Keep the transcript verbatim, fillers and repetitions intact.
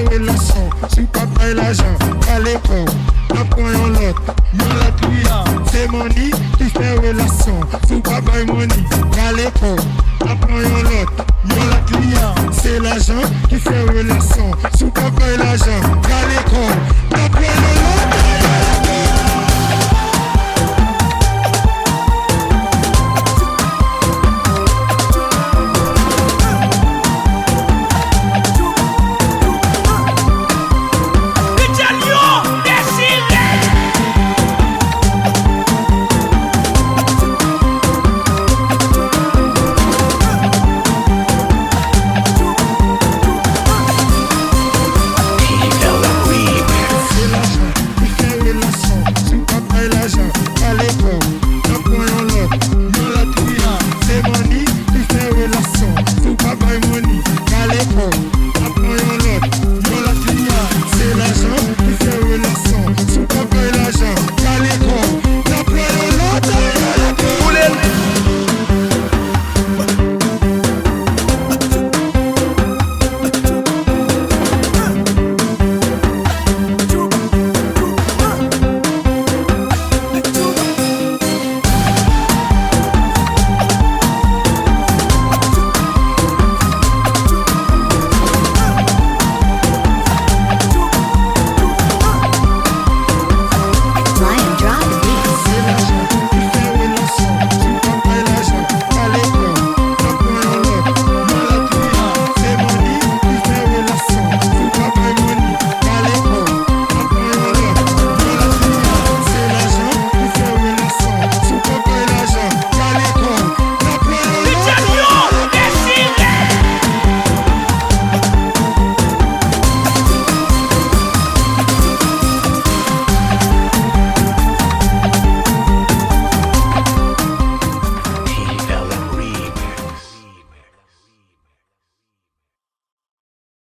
Relasyon, si w pa bay lajan, kale kò w, n ap pran yon lòt. Yon lòt li, se money ki fè relasyon. Si w pa bay money, kale kò w, n ap pran yon lòt. Yon lòt li, se lajan ki fè relasyon. Si w